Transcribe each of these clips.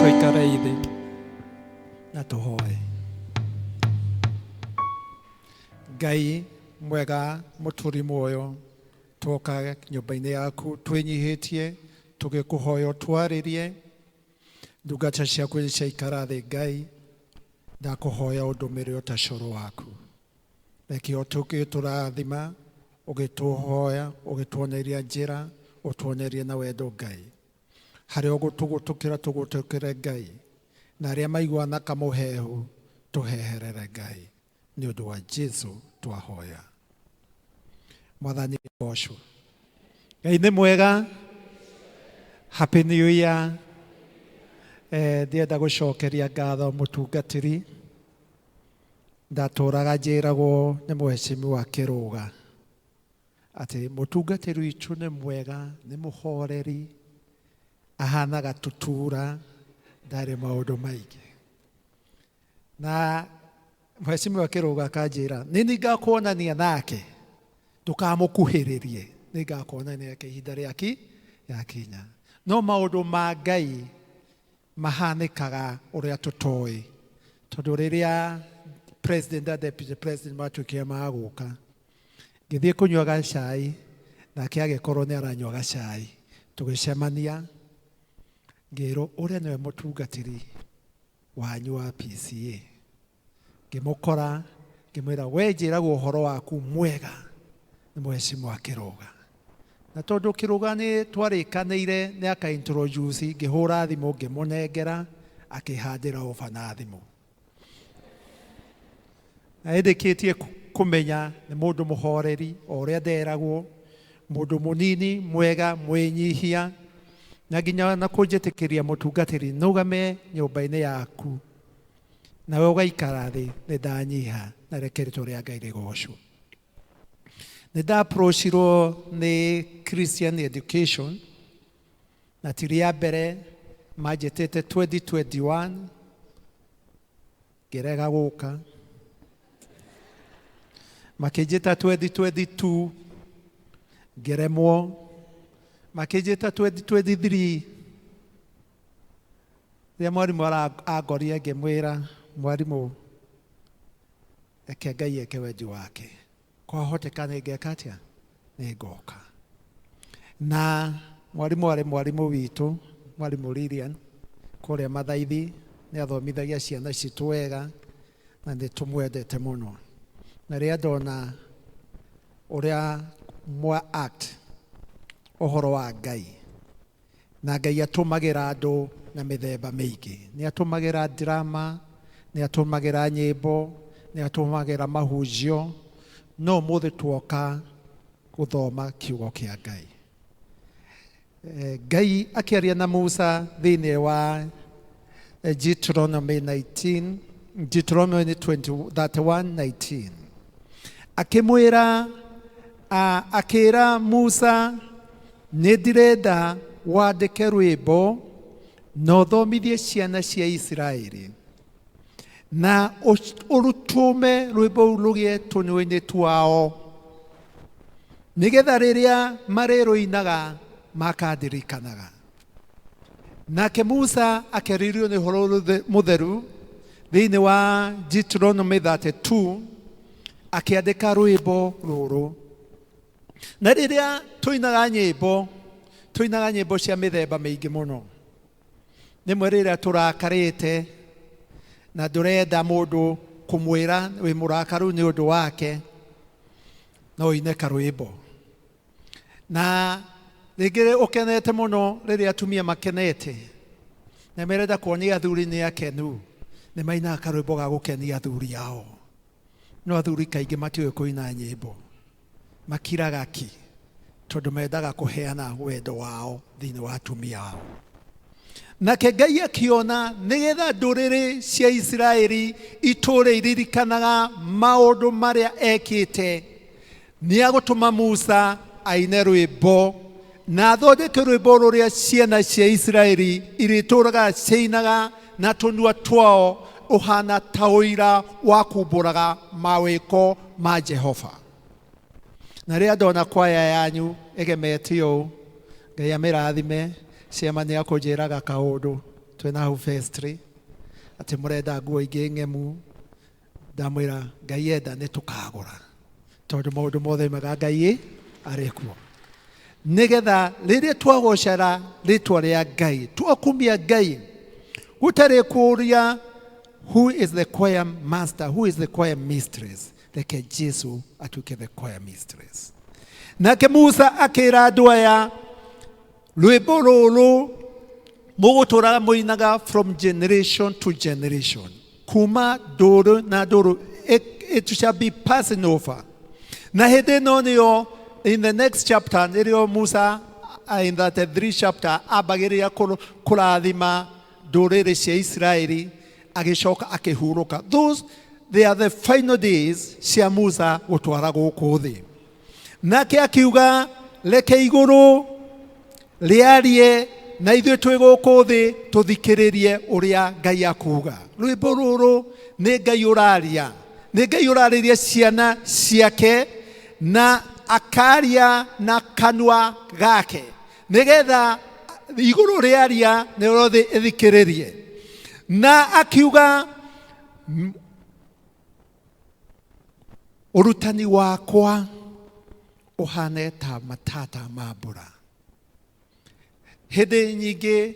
Tũikare thĩ. Na tũhoe. Ngai mwega mũtũri muoyo, twoka nyũmba-inĩ yaku twĩnyihĩtie tũgĩkũhoya ũtwarĩrie. Ndungata ciaku nĩ ciaikara thĩ. Ngai, ndakũhoya ũndũmĩre o ta coro waku. Reke ũtũgĩtũrathima, ũgĩtũhoya, ũgĩtuoneria njĩra, ũtuonerie na wendo. Ngai, harĩa ũgũtũgũtũkĩra, tũgũtũkĩre. Ngai, na arĩa maiguana kamũhehu, tũheherere. Ngai, nĩ ũndũ wa Jesu twahoya. Mwathani gocwo. Ngai nĩ mwega. Happy New Year. Ndienda gũcokeria ngatho mũtungatĩri. Ndatũraga njĩragwo nĩ mheshimiwa Kĩrũga atĩ mũtungatĩri witũ nĩ mwega, nĩ mũhoreri, ahanaga tũtura, ndarĩ maũndũ maingĩ. Na mheshimiwa Kĩrũga akanjĩra nĩ nĩngakuonania nake, ndũkamũkuhĩrĩrie, nĩngakuonania nake ihinda rĩaki yakinya. No maũndũ ma Ngai mahanĩkaga ũrĩa tũtoĩ, tondũ rĩrĩa president na deputy president matuĩkire magũka, ngĩthiĩ kũnyua gacai nake, agĩkorwo nĩ aranyua gacai, tũgĩcemania, ngĩrwo ũrĩa nĩwe mũtungatĩri wanyu wa PCA. Ngĩmũkora, ngĩmwĩra, "We njĩragwo ũhoro waku mwega nĩ mheshimiwa Kĩrũga." Na tondũ Kĩrũga nĩ twarĩkanĩire nĩ aka introduce, ngĩhũra thimũ, ngĩmũnengera, akĩhandĩra oba na thimũ. Na ĩndĩkĩtie kũmenya nĩ mũndũ mũhoreri o ũrĩa nderagwo, mũndũ mũnini mwega, mwĩnyihia, na nginya na kũnjĩtĩkĩria, mũtungatĩri, nũgame nyũmba-inĩ yaku nawe ũgaikara thĩ, nĩ ndanyiha. Na reke rĩtwa rĩa Ngai rĩgocwo. Nĩ ndaapproachirwo nĩ Christian Education, na ti rĩa mbere. Manjĩtĩte 2021, ngĩrega gũka. Makĩnjĩta 2022, ngĩremwo. Makĩnjĩta 2023. Rĩrĩa mwarimũ angorire, ngĩmwĩra, "Mwarimũ, reke Ngai eke wendi wake. Kwahoteka nĩ ngeka atĩa, nĩ ngoka." Na mwarimũ arĩ mwarimũ witũ, mwarimũ Lilian kũrĩa Mathaithi, nĩ athomithagia ciana citũ wega na nĩ tũmwendete mũno. Na rĩrĩa ndona ũrĩa mwa act ũhoro wa Ngai, na Ngai atũmagĩra andũ na mĩthemba mĩingĩ, nĩ atũmagĩra drama, nĩ atũmagĩra nyĩmbo, nĩ atũmagĩra mahunjio, no ũmũthĩ tuoka gũthoma kiugo kĩa Ngai. Ngai akĩaria na Musa thĩinĩ wa Deuteronomy 19, Deuteronomy 20, 31 19, akĩmwĩra, akĩra Musa, "Nĩ ndĩrenda wandĩke rwĩmbo na ũthomithie ciana cia Isiraeli, na ũrutũme rwĩmbo rũu rũgĩe tũnua-inĩ twao, nĩgetha rĩrĩa marĩrũinaga makandirikanaga." Nake Musa akĩarĩirio nĩ ũhoro mũtheru thĩinĩ wa Deuteronomy 32, akĩandĩka rwĩmbo rũrũ. Na rĩrĩa tũinaga nyĩmbo, tũinaga nyĩmbo cia mĩthemba mĩingĩ mũno. Rĩmwe rĩrĩa tũrakarĩte na ndũrenda mũndũ kũmwĩra wĩ mũrakaru nĩ ũndũ wake, no ũine karwĩmbo. Na rĩngĩ ũkenete mũno, rĩrĩa atumia makenete na merenda kuonia athuri nĩ akenu, nĩ mainaga karwĩmbo ga gũkenia athuri ao. No athuri kaingĩ matiũĩ kũina nyĩmbo, makiraga ki, tondũ mendaga kũheana wendo wao thĩinĩ wa atumia ao. Nake Ngai akiona nĩgetha ndũrĩrĩ cia Isiraeli itũũre iririkanaga maũndũ marĩa ekĩte, nĩ agũtũma Musa aine rwĩmbo na athondeke rwĩmbo rũrĩa ciana cia Isiraeli irĩtũũraga ciinaga na tũnua twao, ũhana ta ũira wa kumbũraga mawĩko ma Jehova. Na rĩrĩa ndona kwaya yanyu ĩgemete ũũ, Ngai amĩrathime. Ciama nĩ akũnjĩraga kaũndũ. Twĩna hau vestry atĩ mũrenda nguo ingĩ ng'emu. Ndamwĩra Ngai enda nĩ tũkagũra, tondũ maũndũ mothe mega Ngai arĩ kuo, nĩgetha rĩrĩa twagocera rĩtwa rĩa Ngai, twakumia Ngai gũtarĩ kũũria who is the choir master, who is the choir mistress. Reke Jesu atuĩke the choir mistress. Nake Musa akĩra andũ aya, rwĩmbo rũrũ mũgũtũraga mũinaga from generation to generation, kuma ndũrũ na ndũrũ. It shall be passing over. Na hĩndĩ ĩno nĩyo in the next chapter nĩrĩo Musa, in that 3 chapter, ambagĩrĩria kũrathima ndũrĩrĩ cia Isiraeli, agĩcoka akĩhurũka. Those, they are the final days cia Musa gũtwara gũkũ thĩ. Nake akiuga, reke igũrũ rĩarie na ithuĩ twĩ gũkũ thĩ tũthikĩrĩrie ũrĩa Ngai akuga. Rwĩmbo rũrũ nĩ Ngai ũraria, nĩ Ngai ũrarĩria ciana ciake na akaria na kanua gake, nĩgetha igũrũ rĩaria nĩrĩo thĩ ĩthikĩrĩrie. Na akiuga, ũrutani wakwa ũhane ta matata ma mbura. Hĩndĩ nyingĩ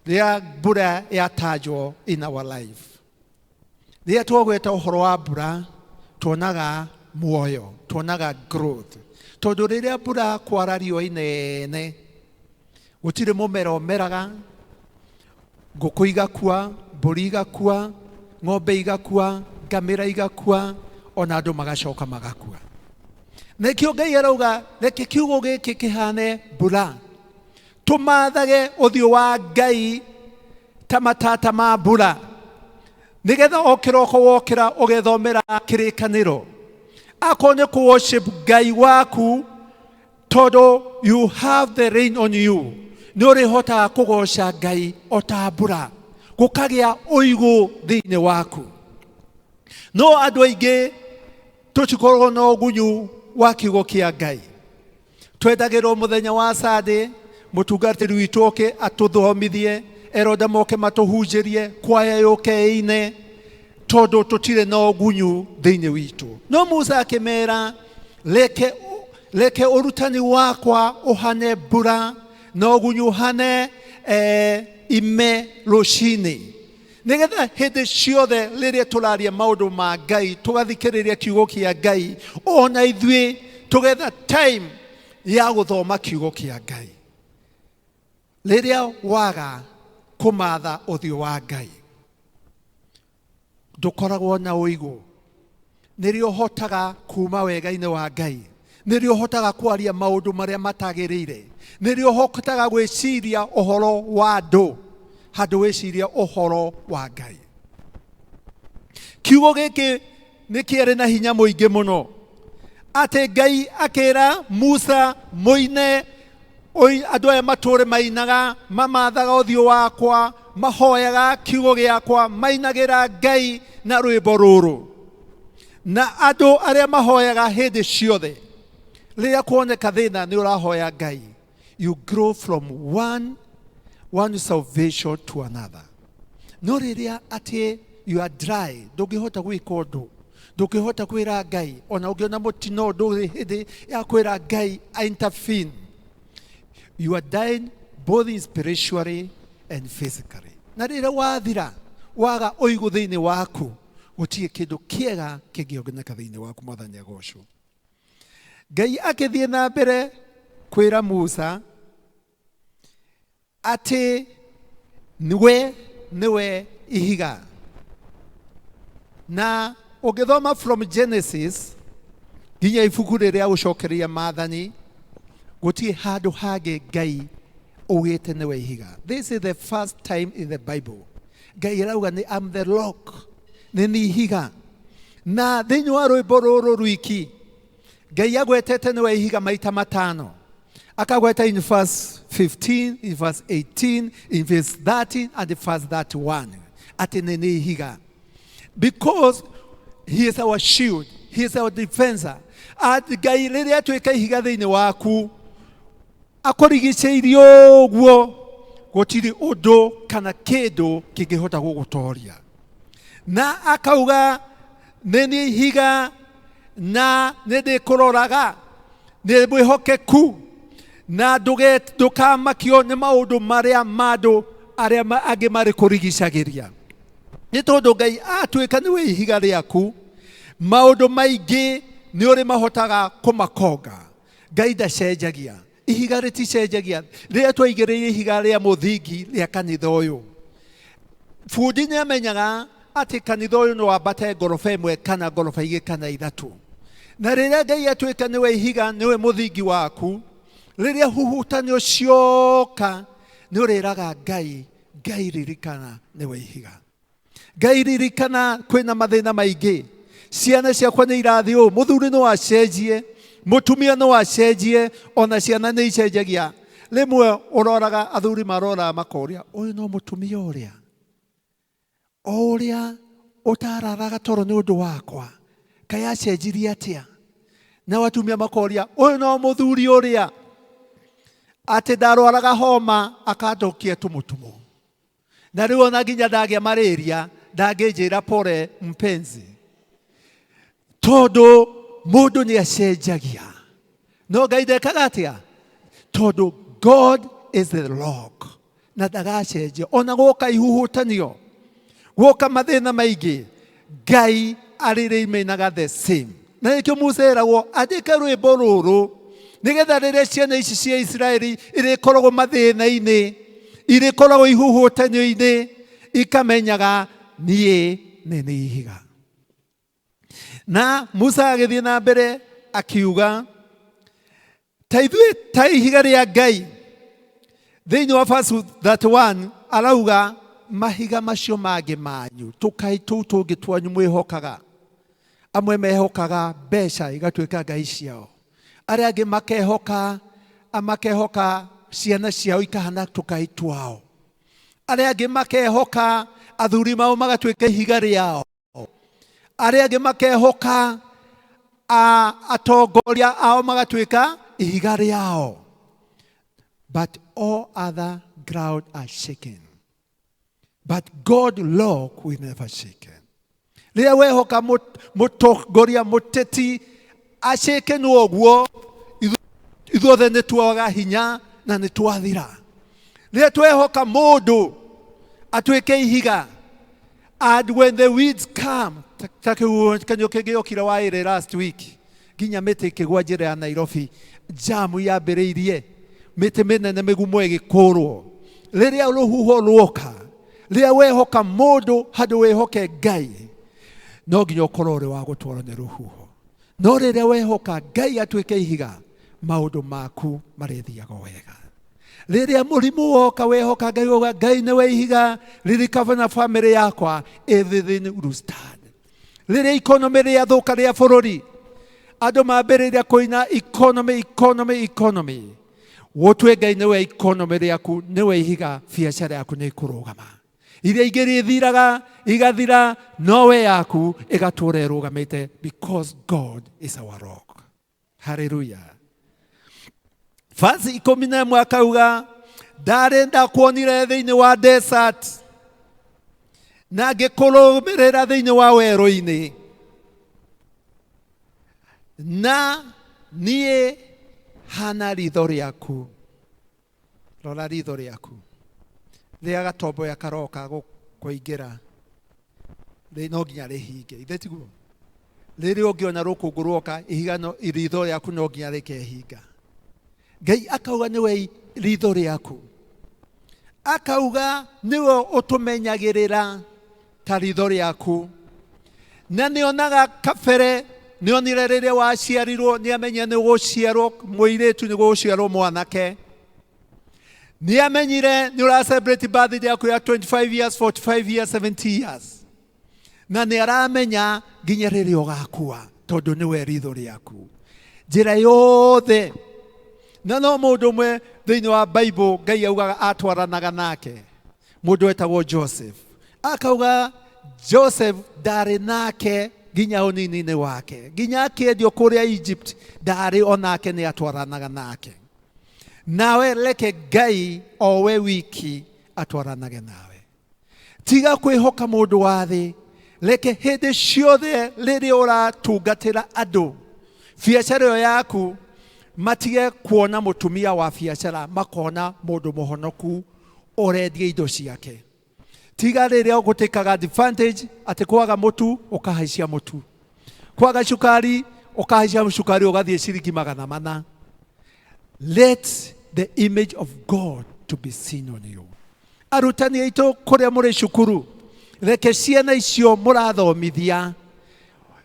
rĩrĩa mbura yatanjwo in our life, rĩrĩa twagweta ũhoro wa mbura, tuonaga muoyo, tuonaga growth, tondũ rĩrĩa mbura kwara riũa inene, gũtirĩ mũmera ũmeraga, ngũkũ igakua, mbũri igakua, ng'ombe igakua, ngamĩra igakua, ona andũ magacoka magakua. Nĩkĩo Ngai arauga, reke kiugo gĩkĩ kĩhane mbura, tũmathage ũthiũ wa Ngai ta matata ma mbura, nĩgetha o kĩroko wokĩra ũgethomera kĩrĩkanĩro, akorwo nĩ kũ worship Ngai waku, tondũ you have the rain on you, nĩ ũrĩhotaga kũgoca Ngai o ta mbura, gũkagĩa ũigũ thĩinĩ waku. No andũ aingĩ tũtikoragwo na ũgunyu wa kiugo kĩa Ngai. Twendagĩrwo mũthenya wa Sunday mũtungatĩri witũ oke atũthomithie, eroda moke matũhunjĩrie, kwaya yũke ĩine, tondũ tũtirĩ na ũgunyu thĩinĩ witũ. No Musa akĩmera, reke ũrutani wakwa ũhane mbura na ũgunyu ũhane ime rũcinĩ, nĩgetha hĩndĩ ciothe rĩrĩa tũraria maũndũ ma Ngai, tũgathikĩrĩria kiugo kĩa Ngai, ona ithuĩ tũgetha time ya gũthoma kiugo kĩa Ngai. Rĩrĩa waga kũmatha ũthiũ wa Ngai, ndũkoragwo na ũigũ. Nĩrĩo ũhotaga kuma wega-inĩ wa Ngai, nĩrĩo ũhotaga kwaria maũndũ marĩa matagĩrĩire, nĩrĩo ũhotaga gwĩciria ũhoro wa andũ handũ wĩciria ũhoro wa Ngai. Kiugo gĩkĩ nĩ kĩarĩ na hinya mũingĩ mũno, atĩ Ngai akĩra Musa, mũine andũ aya matũre mainaga, mamathaga ũthiũ wakwa, mahoyaga kiugo gĩakwa, mainagĩra Ngai na rwĩmbo rũrũ. Na andũ arĩa mahoyaga hĩndĩ ciothe, rĩrĩa kuoneka thĩna nĩ ũrahoya Ngai, you grow from one salvation to another. No rĩrĩa atĩ you are dry, ndũngĩhota gwĩka ũndũ, ndũngĩhota kwĩra Ngai, ona ũngĩona mũtino ndũrĩ hĩndĩ ya kwĩra Ngai intervene, you are dying both spiritually and physically. Na rĩrĩa wathira, waga ũigũ thĩinĩ waku, gũtirĩ kĩndũ kĩega kĩngĩoneka thĩinĩ waku. Mwathani agocwo. Ngai akĩthiĩ na mbere kwĩra Musa atĩ we nĩwe ihiga. Na ũngĩthoma from Genesis nginya ibuku rĩrĩa gũcokereria maathani, gũtirĩ handũ hangĩ Ngai ugĩte nĩwe ihiga. This is the first time in the Bible Ngai arauga nĩ am the rock, nĩ ni ihiga. Na thĩinĩ wa rwĩmbo rũrũ rwiki, Ngai agwetete nĩwe ihiga maita matano. Akagweta in verse 15, in verse 18, in verse 13 and in verse 31 atĩ nĩ nĩ ihiga, because he is our shield, he is our defender. Atĩ Ngai rĩrĩa atuĩka ihiga thĩinĩ waku, akũrigicĩirie ũguo, Gũtirĩ ũndũ kana kĩndũ kĩngĩhota gũgũtoria. Na akauga nĩ niĩ ihiga na nĩ ndĩkũroraga, nĩ mwĩhokeku na ndũkamakio nĩ maũndũ marĩa ma andũ arĩa angĩ marĩ kũrigicagĩria. Nĩ tondũ Ngai atuĩka nĩwe ihiga rĩaku, maũndũ maingĩ nĩ ũrĩ mahotaga kũmakonga. Ngai ndacenjagia, ihiga rĩticenjagia. Rĩrĩa twaigĩrĩire ihiga rĩa mũthingi rĩa kanitha ũyũ, bundi nĩ amenyaga atĩ kanitha ũyũ no wambate ngoroba ĩmwe kana ngoroba igĩrĩ kana ithatũ. Na rĩrĩa Ngai atuĩka nĩwe ihiga, nĩwe mũthingi waku, rĩrĩa huhutanio cioka nĩ ũrĩraga Ngai, Ngai ririkana nĩwe ihiga. Ngai ririkana kwĩna mathĩna maingĩ, ciana ciakwa nĩ irathiĩ ũũ, mũthuri no acenjie, mũtumia no acenjie, ona ciana nĩ icenjagia. Rĩmwe ũroraga athuri maroraga makoria, ũyũ no mũtumia ũrĩa o ũrĩa ũtararaga toro nĩ ũndũ wakwa, kaĩ acenjirie atĩa? Nao atumia makoria, ũyũ no mũthuri ũrĩa atĩ ndarwaraga homa akandokia tũmũtumo, na rĩu ona nginya ndagĩa malaria ndangĩnjĩra pole mpenzi, tondũ mũndũ nĩ acenjagia. No Ngai ndekaga atĩa? Tondũ God is the rock na ndagacenjia. Ona gwoka ihuhũtanio, gwoka mathĩna maingĩ, Ngai arĩrĩimenaga the same. Na nĩkĩo Musa eragwo andĩke rwĩmbo rũrũ nĩgetha rĩrĩa ciana ici cia Isiraeli irĩkoragwo mathĩna-inĩ, irĩkoragwo ihuhũtanio-inĩ, ikamenyaga niĩ nĩ niĩ ihiga. Na Musa agĩthiĩ na mbere akiuga, ta ithuĩ ta ihiga rĩa Ngai. Thĩinĩ wa verse 31 arauga mahiga macio mangĩ manyu, tũkai tũu tũngĩ twanyu mwĩhokaga. Amwe mehokaga mbeca igatuĩka ngai ciao, arĩa angĩ makehoka ciana ciao ikahana tũkai twao, arĩa angĩ makehoka athuri mao magatuĩka ihiga rĩao, arĩa angĩ makehoka atongoria ao magatuĩka ihiga rĩao. But all other ground are shaken, but God rock will never shaken. Rĩrĩa wehoka mũtongoria mũteti acakenwo ũguo, ithuothe nĩ tuoga hinya na nĩ twathira. Rĩrĩa twehoka mũndũ atuĩke ihiga, and when the winds come, ta kĩhuhũkanio kĩngĩ wa ĩrĩ last week, nginya mĩtĩ ĩkĩgwa njĩra ya Nairobi, jamu yambĩrĩirie, mĩtĩ mĩnene mĩgumo ĩgĩkũrwo. Rĩrĩa rũhuho ruoka, rĩrĩa wehoka mũndũ handũ wĩhoke Ngai, no nginya ũkorwo ũrĩ wa gũtwarwo nĩ rũhuho. No rĩrĩa wehoka Ngai atuĩke ihiga, maũndũ maku marĩthiaga wega. Rĩrĩa mũrimũ woka, wehoka Ngai, uga Ngai nĩwe ihiga, ririkana na family yakwa, everything will stand. Rĩrĩa economy rĩathũka rĩa bũrũri, andũ mambĩrĩria kũina economy, economy, economy, gũtue Ngai nĩwe economy rĩaku, nĩwe ihiga, biacara yaku nĩ ĩkũrũgama. Iria ingĩ rĩthiraga igathira, no we yaku ĩgatũra ĩrũgamĩte, because God is our rock. Hallelujah. Verse 11 akauga, ndarĩ ndakuonire thĩinĩ wa desert na ngĩkũrũmĩrĩra thĩinĩ wa werũ-inĩ, na niĩ hana ritho rĩaku. Rora ritho rĩaku rĩrĩa gatomboya karoka gũkũingĩra, no nginya rĩhinge, ithe tiguo? Rĩrĩa ũngĩona rũkũngũ rwoka, ihiga no ritho rĩaku no nginya rĩkehinga. Ngai akauga nĩwe ritho rĩaku, akauga nĩwe ũtũmenyagĩrĩra ta ritho rĩaku, na nĩonaga kabere, nĩonire rĩrĩa waciarirwo, nĩamenyire nĩ gũciarwo mũirĩtu, nĩ gũciarwo mwanake, nĩamenyire nĩ ũra celebrate birthday yaku ya 25 years, 45 years, 70 years, na nĩ aramenya nginya rĩrĩa ũgakua, tondũ nĩwe ritho rĩaku njĩra yothe. Na no mũndũ ũmwe thĩinĩ wa Bible Ngai augaga atwaranaga nake, mũndũ wetagwo Joseph. Akauga Joseph ndarĩ nake nginya ũnini-inĩ wake, nginya akĩendio kũrĩa Egypt ndarĩ onake, nĩ atwaranaga nake. Nawe reke Ngai o we wiki atwaranage nawe. Tiga kwĩhoka mũndũ wa thĩ. Reke hĩndĩ ciothe rĩrĩa ũratungatĩra andũ biacara ĩyo yaku, matige kuona mũtumia wa biacara, makona mũndũ mũhonoku ũrendia indo ciake. Tiga rĩrĩa ũgũtĩkaga advantage atĩ kwaga mũtu ũkahaicia mũtu, kwaga cukari ũkahaicia cukari ũgathiĩ ciringi 400. Let the image of God to be seen on you. Arutani aitũ kũrĩa mũrĩ cukuru, reke ciana icio mũrathomithia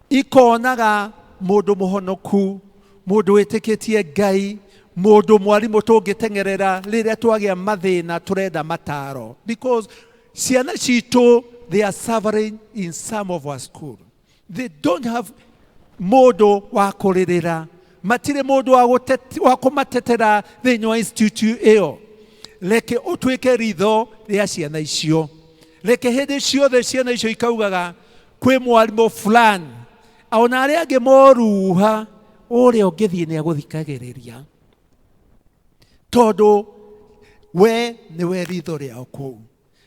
ikonaga mũndũ mũhonoku, mũndũ wĩtĩkĩtie Ngai, mũndũ mwarimũ tũngĩteng'erera rĩrĩa twagĩa mathĩna, tũrenda mataro, because ciana citũ, they are suffering in some of our school. They don't have mũndũ wa kũrĩrĩra, matirĩ mũndũ wa kũmatetera thĩinĩ wa institute ĩyo. Reke ũtuĩke ritho rĩa ciana icio. Reke hĩndĩ ciothe ciana icio ikaugaga kwĩ mwarimũ fulani, ona arĩa angĩ moruha, ũrĩa ũngĩthiĩ nĩ agũthikagĩrĩria, tondũ we nĩwe ritho rĩao kũu.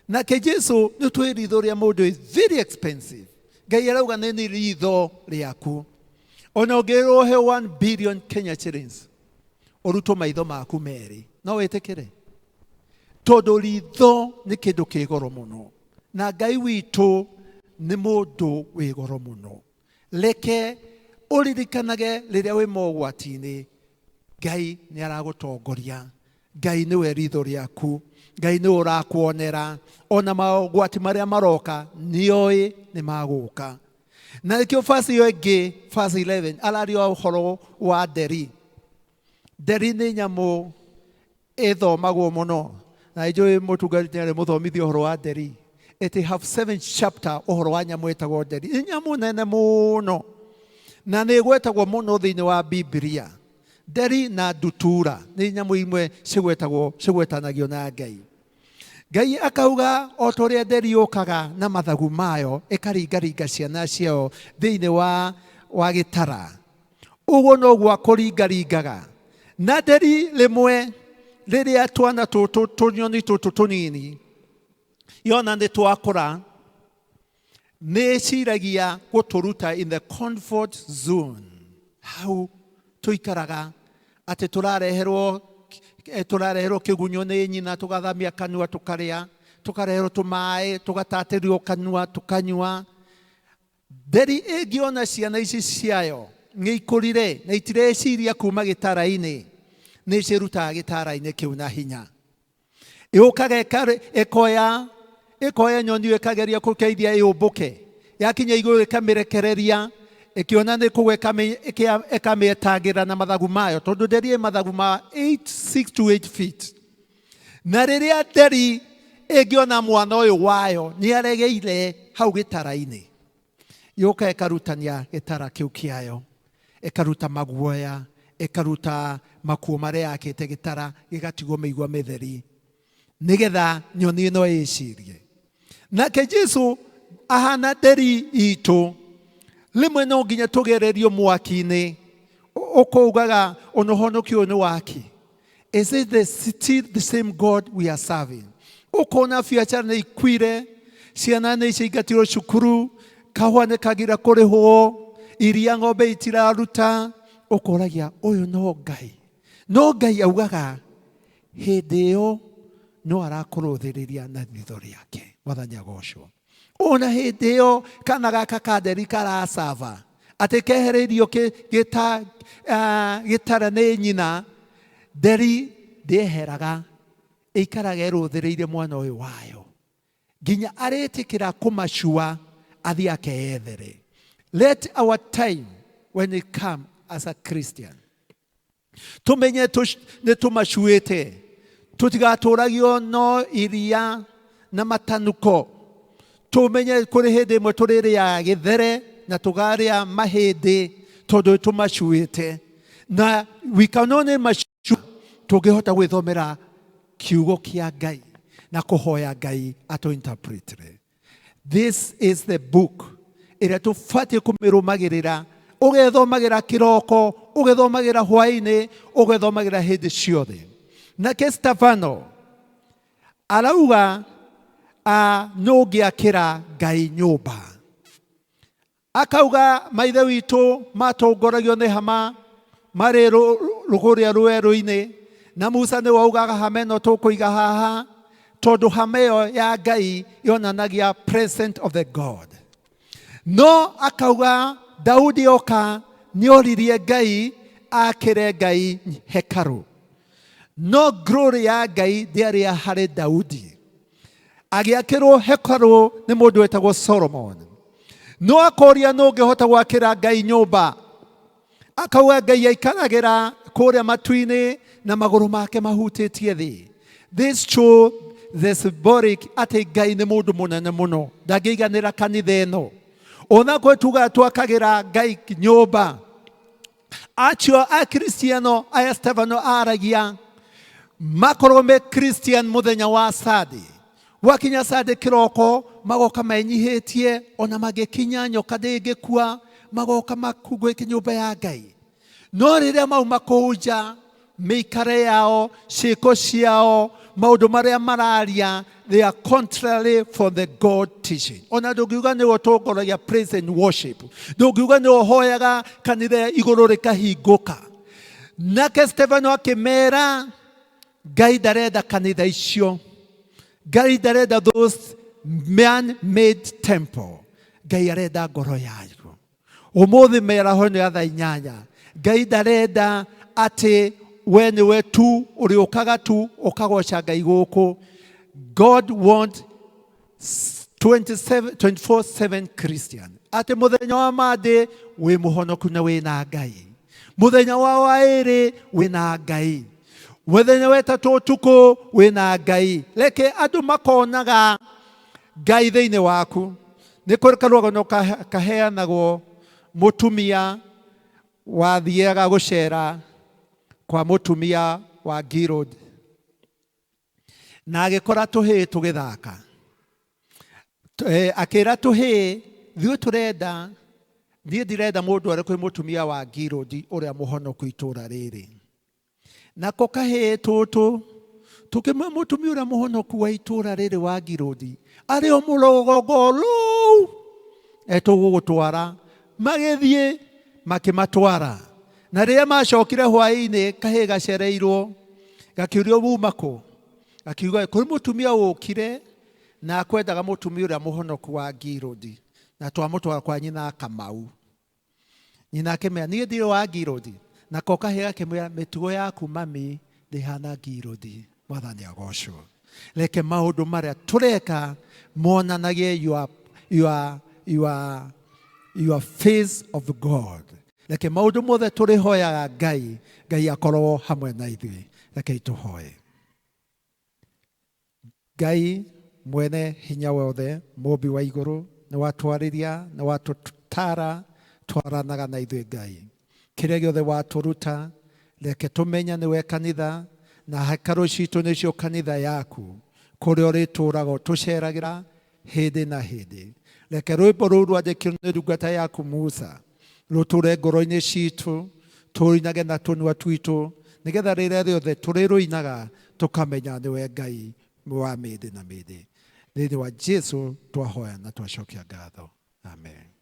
Nake Jesu nĩ twĩ ritho rĩa mũndũ is very expensive. Ngai arauga nĩ nĩ ritho rĩaku. Ona ũngĩrwo he 1 billion Kenya shillings ũrutwo maitho maku merĩ, no wĩtĩkĩre? Tondũ ritho nĩ kĩndũ kĩ goro mũno, na Ngai witũ nĩ mũndũ wĩ goro mũno. Reke ũririkanage rĩrĩa wĩ mogwati-inĩ, Ngai nĩ aragũtongoria. Ngai nĩwe ritho rĩaku. Ngai nĩwe ũrakuonera. Ona mogwati marĩa maroka nĩoĩ nĩ magũka. Na nĩkĩo verse ĩyo ĩngĩ, verse 11, araria ũhoro wa nderi. Nderi nĩ nyamũ ĩthomagwo mũno, na njũĩ mũtungatĩri nĩ arĩ mũthomithia ũhoro wa nderi. It have 7 chapter ũhoro wa nyamũ ĩtagwo nderi. Nĩ nyamũ nene mũno na nĩ ĩgwetagwo mũno thĩinĩ wa Bibilia. Nderi na ndutura nĩ nyamũ imwe cigwetanagio na Ngai. Ngai akauga o ta ũrĩa nderi yũkaga na mathagu mayo ĩkaringaringa ciana ciayo thĩinĩ wa gĩtara, ũguo noguo akũringaringaga. Na nderi rĩmwe rĩrĩa twana tũtũ tũnyoni tũtũ tũnini yona nĩ twakũra, nĩ ĩciragia gũtũruta in the comfort zone, hau tũikaraga atĩ tũrareherwo kĩgunyũ nĩ nyina, tũgathamia kanua tũkarĩa, tũkareherwo tũmaĩ tũgatatĩrio kanua tũkanyua. Nderi ĩngĩona ciana ici ciayo nĩ ikũrire na itireciria kuma gĩtara-inĩ, nĩ ciĩrutaga gĩtara-inĩ kĩu na hinya. Ĩũkaga ĩkoya nyoni ĩyo ĩkageria kũgeithia ĩũmbũke, yakinya igũrũ ĩkamĩrekereria, ĩkĩona nĩ kũgwa ĩkamĩetangĩra na mathagu mayo, tondũ nderi ĩ mathagu ma 8, 6 to 8 feet. Na rĩrĩa nderi ĩngĩona mwana ũyũ wayo nĩ aregeire hau gĩtara-inĩ, yũka ĩkarutania gĩtara kĩu kĩayo, ĩkaruta maguoya, ĩkaruta makuo marĩa yakĩte gĩtara, gĩgatigwo mĩigua mĩtheri, nĩgetha nyoni ĩno ĩcirie. Nake Jesu ahana nderi itũ. Rĩmwe no nginya tũgererio mwaki-inĩ, ũkaugaga ũhonokio ũyũ nĩ waki. Is it still the same God we are serving? Ũkona biacara nĩ ikuire, ciana nĩ ciaingatirwo cukuru, kahũa nĩ kagira kũrĩhwo, iria ng'ombe itiraruta, ũkoragia ũyũ no Ngai. No Ngai augaga hĩndĩ ĩyo no arakũrũthĩrĩria na ritho rĩake. Mwathani agocwo. Ona hĩndĩ ĩyo kana gaka ka nderi karacaba atĩ kehereirio gĩtara nĩ nyina, nderi ndĩeheraga, ĩikaraga ĩrũthĩrĩirie mwana ũyũ wayo nginya arĩtĩkĩra kũmacua athiĩ akeyethere. Let our time when it come as a Christian tumenye nĩ tũmacuĩte, tũtigatũragio no iria na matanuko. Tumenye kũrĩ hĩndĩ ĩmwe tũrĩrĩaga gĩthere na tũkarĩa mahĩndĩ, tondũ tũmacuĩte. Na we can only mature tũngĩhota gwĩthomera kiugo kĩa Ngai na kũhoya Ngai atũ-interpretire. This is the book ĩrĩa tũbatiĩ kũmĩrũmagĩrĩra, ũgethomagĩra kĩroko, ũgethomagĩra hwaĩ-inĩ, ũgethomagĩra hĩndĩ ciothe. Nake Stefano arauga nũ ũngĩakĩra Ngai nyũmba. Akauga maithe witũ matongoragio nĩ hama marĩ rũgũrĩa rwerũ-inĩ, na Musa nĩwe waugaga hama ĩno tũkũiga haha, tondũ hama ĩyo ya Ngai yonanagia present of the God. No akauga Daudi oka nĩoririe Ngai akĩre Ngai hekarũ. No glory ya Ngai ndĩarĩ ya harĩ Daudi. Agĩakĩrwo hekarũ nĩ mũndũ wetagwo Solomon. No akoria nũ ũngĩhota gwakĩra Ngai nyũmba. Akauga Ngai aikaragĩra kũrĩa matu-inĩ na magũrũ make mahutĩtie thĩ. This show the symbolic atĩ Ngai nĩ mũndũ mũnene mũno, ndangĩiganĩra kanitha ĩno. Ona kwĩ tugaga twakagĩra Ngai nyũmba. Acio Akristiano aya Stefano aragia makorwo me Christian mũthenya wa Sunday. Gwakinya Sunday kĩroko magoka menyihĩtie, ona magĩkinya nyoka ndĩngĩkua, magoka makungũĩte nyũmba ya Ngai. No rĩrĩa mauma kũu nja, mĩikare yao, ciĩko ciao, maũndũ marĩa mararia, they are contrary for the God teaching. Ona ndũngiuga nĩwe ũtongoragia praise and worship, ndũngiuga nĩwe ũhoyaga kanitha igũrũ rĩkahingũka. Nake Stefano akĩmera Ngai ndarenda kanitha icio, Ngai ndarenda those man made temple, Ngai arenda ngoro yayo. Ũmũthĩ mĩaraho ĩno ya thaa inyanya, Ngai ndarenda atĩ we nĩwe tu ũrĩũkaga tu ũkagoca Ngai gũkũ. God want 24/7 Christian, atĩ mũthenya wa Monday wĩ mũhonoku na wĩ na Ngai, mũthenya wa waĩrĩ wĩ na Ngai, mũthenya wa ĩtatũ ũtukũ wĩ na Ngai. Reke andũ makonaga Ngai thĩinĩ waku. Nĩ kũrĩ karũgano kaheanagwo mũtumia wathiaga gũcera kwa mũtumia wa Gilead, na agĩkora tũhĩĩ tũgĩthaka. Akĩra tũhĩĩ, ithuĩ tũrenda, niĩ ndirenda mũndũ arĩ kwĩ mũtumia wa Gilead ũrĩa mũhonoku itũũra rĩrĩ. Nako kahĩĩ tũtũ tũkĩmwĩra mũtumia ũrĩa mũhonoku wa itũũra rĩrĩ wa Gilead arĩ o mũrũgongo rũu etũgũgũtwara. Magĩthiĩ makĩmatwara, na rĩrĩa macokire hwaĩ-inĩ kahĩĩ gacereirwo gakĩũrio muma kũ, gakiuga kũrĩ mũtumia ũkire na akwendaga mũtumia ũrĩa mũhonoku wa Gilead, na twamũtwara kwa nyina Kamau. Nyina akĩmwĩra niĩ ndirĩ wa Gilead, nako kahĩĩ gakĩmwĩra mĩtugo yaku mami ndĩhana Gilead. Mwathani agocwo. Reke maũndũ marĩa tũreka monanagie your face of God. Reke maũndũ mothe tũrĩhoyaga Ngai, Ngai akorwo hamwe na ithuĩ. Reke tũhoe. Ngai mwene hinya wothe, mũmbi wa igũrũ, nĩ watwarĩria, nĩ watũtara, twaranaga na ithuĩ Ngai. Kĩrĩa gĩothe watũruta, reke tũmenye nĩwe kanitha, na hekarũ citũ nĩcio kanitha yaku, kũrĩa ũrĩtũũraga ũtũceragĩra hĩndĩ na hĩndĩ. Reke rwĩmbo rũu rwandĩkirwo nĩ ndungata yaku Musa rũtũre ngoro-inĩ citũ, tũinage na tũnua twitũ, nĩgetha rĩrĩa rĩothe tũrĩrũinaga tũkamenya nĩwe Ngai wa mĩndĩ na mĩndĩ. Thĩinĩ wa Jesu twahoya na twacokia ngatho. Amen.